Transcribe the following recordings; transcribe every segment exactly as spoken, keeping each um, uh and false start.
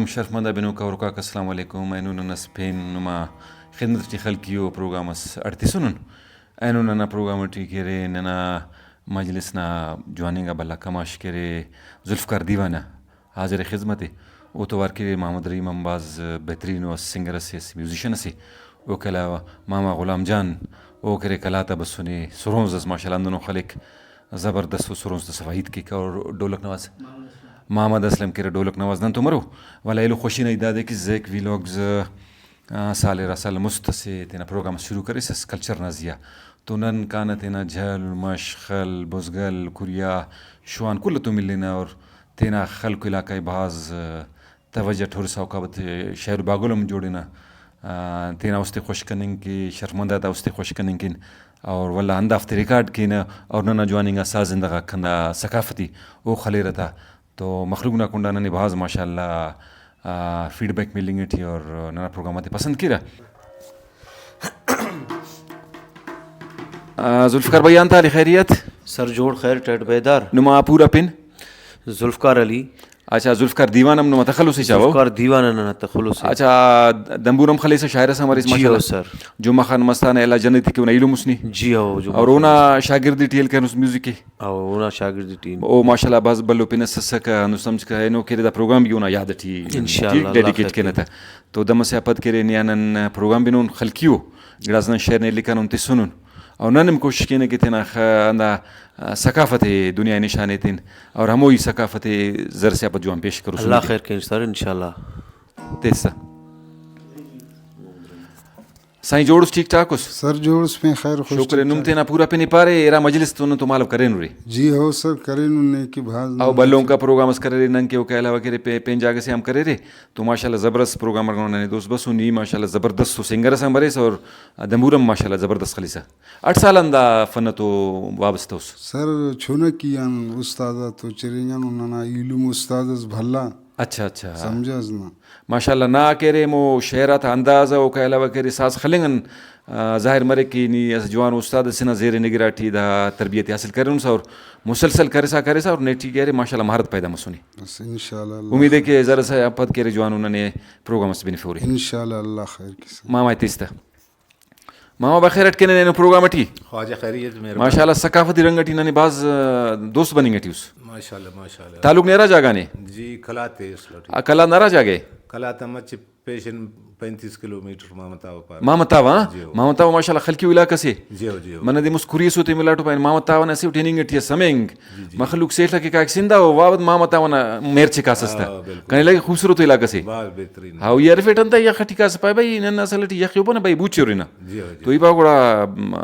شرفمند آ بنوک ہروکاک، السلام علیکم۔ اینو نن اس پین نما خدمت ٹی خلقیو پروگرام اس اڈ تسنن۔ اینو ننا پروگرام ٹی کہ ارے ننا مجلس نا جواننگا بھلا کماش کہ ارے ذوالفقار دیوانہ حاضر خدمت ءِ۔ او توار کہ محمد رحیم ہم بھاز بہترین ءُ، اسہ سنگر اسے، اسہ میوزیشن اسے۔ اوکا علاوہ ماما غلام جان، او کہ ارے قلات آ بسنے، سرونز اس ماشاءاللہ ہندنو خلیک، زبردست ءُ سرونز تا صفا ہیت کیک۔ اور ڈولک نواز محمد اسلم کہ ارے ڈولک نواز نن تو مرو، ولدا ایلو خوشی نا ہیت دادے کہ زیک ویلاگز، آ، سال ارا سال مست اسے تینا پروگرام اس شروع کریسس کلچر نا زیہا۔ تو نن کانہ تینا جھل، مش، خل، بزگل، کھریا، شوان کل تو ملینہ اور تینا خلق و علاقہ ءِ بھاز، آ، توجہ اٹ ہرسا اوکا پد شعر و باگل ہم جوڑنہ، آ، تینا است ءِ خوش کننگ کن، شرفمند آتا است ءِ خوش کننگ کن، اور ولدا ہندافتے ریکارڈ کینہ، اور ننا جوان انگا ساز زندہ غاک ہندا ثقافتی او خلیرہ تا۔ تو مخلوق نا کنڈا ننے بھاز ماشاءاللہ، آ، فیڈ بیک ملنگ ٹی اور ننا پروگرام آتے پسند کیرہ۔ آ، ذوالفقار بھائی، انت حال ءِ، خیریت؟ سر جوڑ، خیر ٹیٹ بیدار۔ نما پورا پن؟ ذوالفقار علی۔ اچھا، ذوالفقار دیوان ہم نما تخلص ءِ چاوہ؟ ذوالفقار دیوان ننا تخلص ءِ۔ اچھا، دمبور ہم خلیسہ، شاعر اس ہم اریس جی ماشاءاللہ۔ ہو سر۔ جمعہ خان مستانہ، اللہ جنتی کے، اونا ایلم اس نے۔ جی ہو، جمعہ اور خان اونا مستانہ۔ شاگردی ٹی ہیل کرینس میوزک ءِ۔ او اونا شاگردی ٹیم۔ او ماشاءاللہ بھاز بھلو پن اس اسکہ، ہندن سمجھکہ اینو کہ ارے دا پروگرام بھی اونا یاد ٹی انشاءاللہ ٹھیک اللہ ڈیڈیکیٹ خیر کینہ کرے۔ تہ۔ تو دم ئسے آ پد کہ ارے نیا نن پروگرام بنون خلقیو، گڑاس نن شعر نے لکھانن تسنن۔ اور نن ہم کوشش کینہ کہ تینا خ-، ہندا ثقافت ءِ دنیا ءِ نشان ایتن اور ہموئی ثقافت ءِ زر سے آ پد جوان پیش کروسن۔ اللہ خیر کین سر، انشاءاللہ۔ تیسہ۔ سائیں جوڑ اس، ٹھیک ٹھاک اس؟ سر جوڑ اس، پین خیر خوش شکر ٹھیک نم ٹھاک۔ تینا پورا پن ءِ پارے، ارا مجلس تو نن تو مالو کرینرے؟ جی ہو سر، کرینن، نیکی بھاز او نن بھلونکا سر۔ پروگرام اس کریرے، ننکہ اوکا علاوہ کہ ارے پے-، پین جاگہ سے ہم کریرے تو ماشاءاللہ زبردست پروگرام اٹ ننے دوست بسن۔ نی ماشاءاللہ زبردست سنگر اس ہم مریس اور دمبور ہم ماشاءاللہ زبردست خلیسہ۔ اٹ سال آن دا فن تو وابستہ اس؟ سر چنکی آن استاد آتو چرینگانو، ننا ایلم استاد اس بھلا۔ اچھا، اچھا۔ سمجھاس نا۔ ماشاءاللہ، نا کہ ارے ہمو شعر آتا انداز ءِ، اوکا علاوہ کہ ارے ساز خلنگ آن، آ، ظاہر مریک کہ نی اسہ جوان استاد اسے نا زیر نگراں ٹی دا تربیت حاصل کرینس اور مسلسل کرسا کرسا اور نیٹی کہ ارے ماشاءاللہ مہارت پیدا مسنے۔ بس انشاءاللہ اللہ امید ءِ خیر۔ کہ زر ئسے آ پد کہ ارے جوانو ننے پروگرام اس بنفورے۔ انشاءاللہ اللہ خیر کسا۔ ماما ءِ تیس تہ۔ ماما بخیر اٹ کینہ اینو پروگرام ٹی۔ خواجہ خیریت، مہربانی۔ ماشاءاللہ، ثقافتی رنگ ٹی ننے بھاز، آ، دوست بننگ ٹی اس۔ ماشاءاللہ، ماشاءاللہ۔ تعلق نے ہرا جاگہ نے؟ جی، قلات تے اصل ٹی۔ آ، قلات نا ہرا جاگہ؟ قلات آن مچہ پیشن پینتیس کلومیٹر ماما تاوہ پارہ۔ ماما تاوہ، ہاں؟ جی ہو۔ ماما تاوہ ماشاءاللہ خلقیو علاقہ سے۔ جی ہو، جی ہو۔ منہ دے مست کھریسو تے ملاٹو پائن ماما تاوہ نا اسہ ٹریننگ ٹی اس ہمینگ۔ جی، جی۔ مخلوق سیل کہ کائک سندھ آ او، وا وت ماما تاوہ نا مہر چکاسس تہ۔ ہاں، بالکل۔ کنے لگے خوبصورت علاقہ سے۔ بھاز بہترین۔ ہاں، او ای ارفیٹ انت یخ ٹی کاسہ پائے بھائی نن اصل ٹی یخ ءِ پنہ بھائی بوچ ءِ ہُرنہ۔ جی ہو، جی۔ تو ای پاوہ گڑا، م،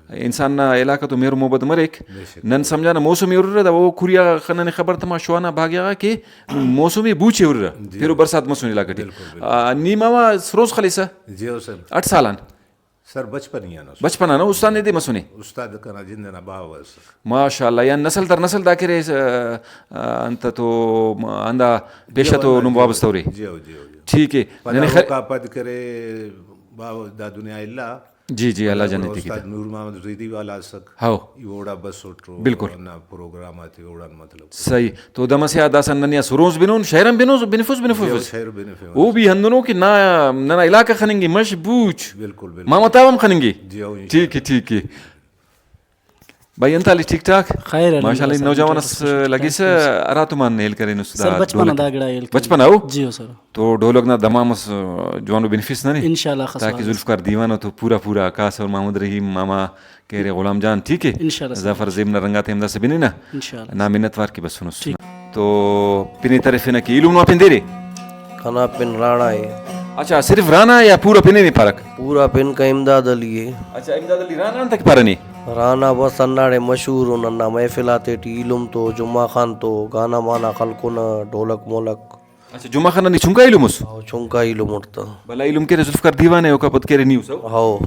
انسان نا علاقہ تو مہر و محبت مریک۔ بے شک۔ نن سمجھانہ موسم ءِ ہُررہ، دا او کھریا خ-، ننے خبر تما شوانا باغیا غا کہ موسم ءِ بوچ ءِ ہُررہ۔ جی۔ پھر او برسات مسنے علاقہ ٹی۔ بالکل، بالکل۔ آ، نی ماما سروز خلیسہ؟ جی ہو سر۔ اٹ سال آن؟ سر بچپن ہی آن اس۔ بچپن آن استاد نے دے مسنے؟ استاد کنا جند ئنا باوہ ئس۔ ماشاءاللہ، یعنی نسل در نسل دا کہ ارے، آ، آ، انت تو، آ، ہندا پیشہ تو نم وابستہ ارے۔ جی ہو، جی ہو، جی ہو۔ ٹھیک ہے۔ پدا یعنی خیر اوکا پد کرے باوہ دا دنیا الا۔ جی، جی، اللہ پدا جنتی استاد کیتا۔ نور محمد زیدی والا اسک۔ ہاؤ۔ ای اوڑا بسٹ او بالکل۔ ہندا پروگرام آتے اوڑان مطلب۔ صحیح۔ تو دم ئسے آ داسہ ننے آ سرونز بنون، شعر ہم بنوس، بنفوس، بنفوس۔ جی، شعر بنفوس۔ او بھی ہندنو کہ نا، ننا علاقہ خننگے مش بوچ۔ بالکل، بالکل۔ ماما تاوہ ہم خننگے۔ جی، او انشاءاللہ۔ ٹھیک ہے، ٹھیک ہے۔ بھائی، انت حال ءِ؟ ٹھیک ٹھاک؟ خیر الحمدللہ، ماشاءاللہ، سر، نوجوان ٹھیک اس ٹھاک، لگسہ، ٹھیک ٹھاک۔ ہراتم آن ہیل کرینس دا سر، بچپن آ ڈولک؟ دا گڑا ہیل کرینس۔ بچپن آ او؟ جی ہو سر۔ تو ڈولک نا دمام اس جوانو بنفس ننے؟ انشاءاللہ خس تاکہ والا۔ ذوالفقار دیوان تو پورا پورا کاس اور محمد رحیم ماما کہ ارے غلام جان، ٹھیک ہے؟ انشاءاللہ سر۔ ظفر زیب نا رنگاتے ہم داسہ بننہ۔ انشاءاللہ۔ نا منت وار کہ بسنس۔ ٹھیک۔ تو پن ءِ ترفنہ کہ ایلم نا پن دیرے؟ کنا پن رانا ءِ۔ اچھا، صرف رانا یا پورا پن ءِ نے پارک؟ پورا پن کا امداد علی ءِ۔ اچھا، امداد علی رانا انت کہ پارہ نے؟ رانا بس ہنداڑے مشہور ان، ہندا محفل آتے ٹی ایلم تو، جمعہ خان تو، گانا مانا خلکونہ، ڈولک مولک۔ اچھا، جمعہ خان نا نی چنکا ایلم اس؟ او، چنکا ایلم اٹ تا۔ بھلا ایلم کہ ارے ذوالفقار دیوان ءِ، اوکا پد کہ ارے نی اس او؟ ہو۔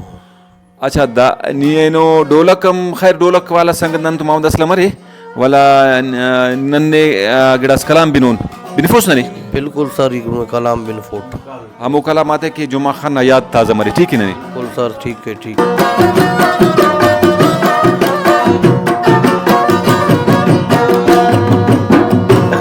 اچھا، دا نی اینو ڈولک ہم، خیر، ڈولک والا سنگت نن تو محمد اسلم ارے، ولا ن-، نن نے، آ، گڑاس کلام بنون، بنفوس ننے؟ بالکل سر، ای نمے کلام بنفوٹ۔ ہمو کلام آتے کہ جمعہ خان نا یاد تازہ مرے، ٹھیک ہے ننے؟ بالکل سر، ٹھیک ہے، ٹھیک۔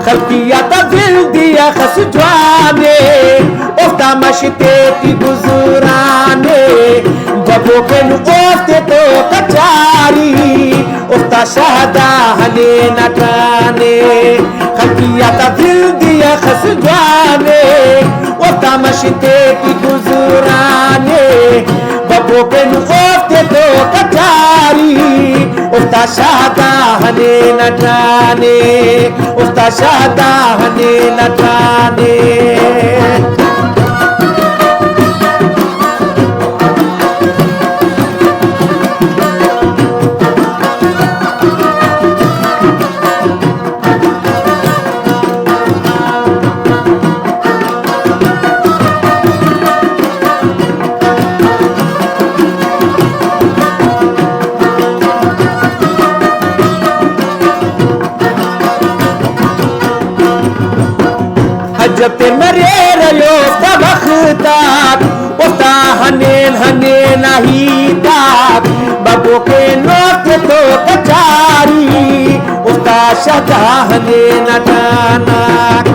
خلقی آتا زندی اخس جوان ءِ، اوفتا مش تیٹی گزران ءِ، ببو پین اوفتے تو کچاری، اوفتا شہدا ہنینہ ٹانے۔ خلقیات آ دل دی اخس جوان ءِ، اوفتا مش تیٹی گزران ءِ، ببو پین اوفتے تو کچاری، اوفتا شہدا ہنینہ ٹانے۔ اوفتا شہدا ہنینہ ٹانے۔ عجب تین مریرہ اوفتا وخت آک، اوفتا ہنین ہنین آ ہیت آک، ببو پین اوفتے تو کچاری، اوفتا شہدا ہنینہ ٹاناک۔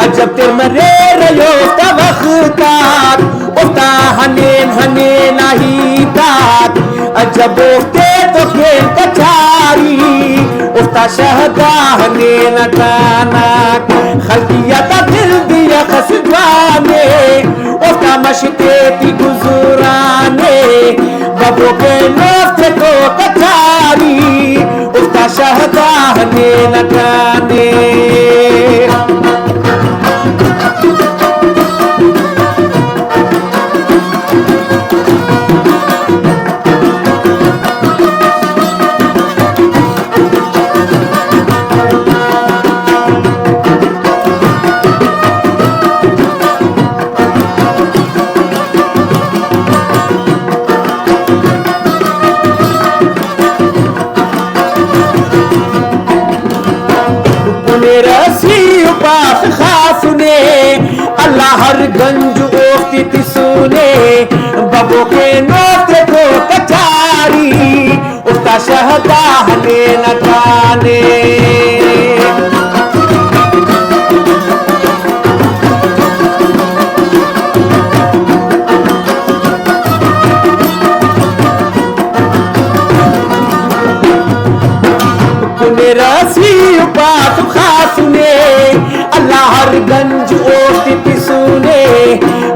عجب تین مریرہ اوفتا وخت آک، اوفتا ہنین ہنین آ ہیت آک، عجب اوفتے تو کین کچاری، اوفتا شہدا ہنینہ ٹاناک۔ خلقیات آ دل دی اخس جوان ءِ، اوفتا مش تیٹی گزران ءِ، ببو پین اوفتے تو کچاری، اوفتا شہدا ہنینہ ٹانے۔ پن رسی و پاس خاسنے، اللہ ہر گنج اوفتے تسنے، ببو پین اوفتے تو کچاری، اوفتا شہدا ہنینہ ٹانے۔ پن رسی و پاس خاسنے، اللہ ہر گنج اوفتے تسنے،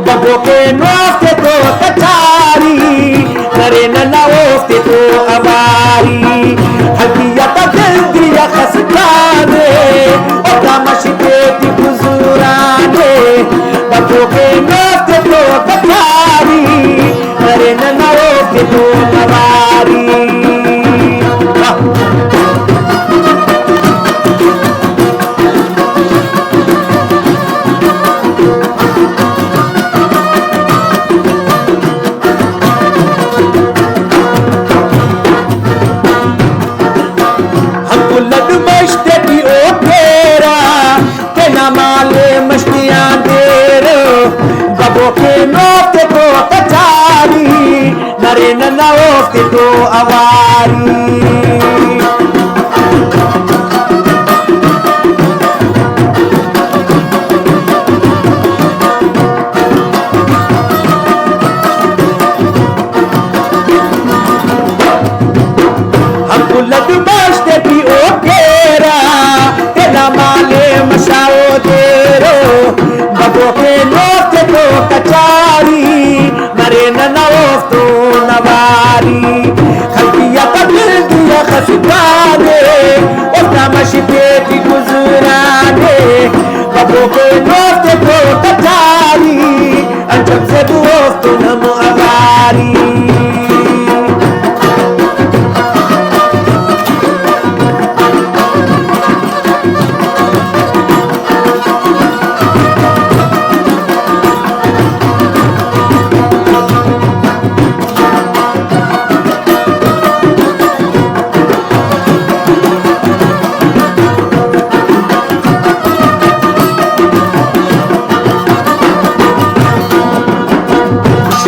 ببو پین اوفتے تو کچاری، کرے ننا اوفتے تو اواری۔ خلقیات آ دل دی اخس جوان ءِ، اوفتا مش تیٹی گزران ءِ، ببو پین اوفتے تو کچاری، کرے ننا اوفتے تو اواری۔ ہمکو لڈ مش تیٹی او پیرا، تینا مالے مش تیان دیرو، ببو پین اوفتے تو کچاری، مرے ننا اوفتے تو اواری۔ ہمکو لڈ مش تیٹی او کیرا، تینا مالے مشاؤ دیرو، ببو پین اوفتے تو کچاری، مرے ننا اوفتون اواری۔ خلقیات آ دل دی اخس جوان ءِ، اوفتا مش تیٹی گزران ءِ، ببو پین اوفتے تو کچاری، انچک زیبو اوفتون ہم اواری۔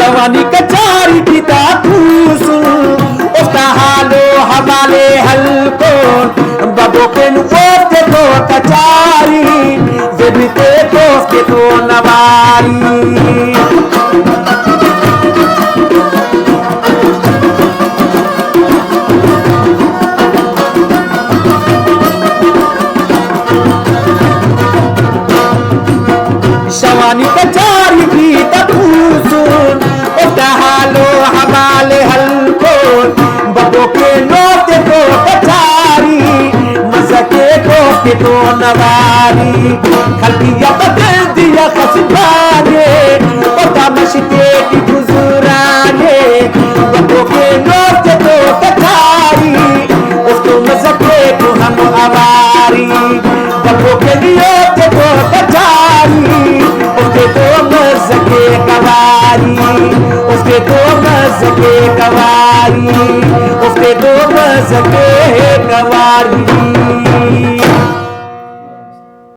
جوانی کچاری ٹی تا توسن، اوفتا حال و حوال ءِ ہلکون، ببو پین اوفتے تو کچاری، زبی تے تو اوفتے تو نواری۔ جوانی کچاری ٹی تا توسن، اوفتا حال و حوال ءِ ہلکون، ببو پین اوفتے تو کچاری، مزہ کیک اوفتے تو نواری۔ خلقی آ پتین دیا خسبانے، اوفتا مش تیٹی گزرانے، ببو پین اوفتے تو کچاری، اوفتو مزہ کیک ہم اواری۔ ببو پین اوفتے تو کچاری، اوفتے تو مزہ کیک اواری، اوفتے تو مزہ کیک اواری، اوفتے تو مزہ کیک اواری۔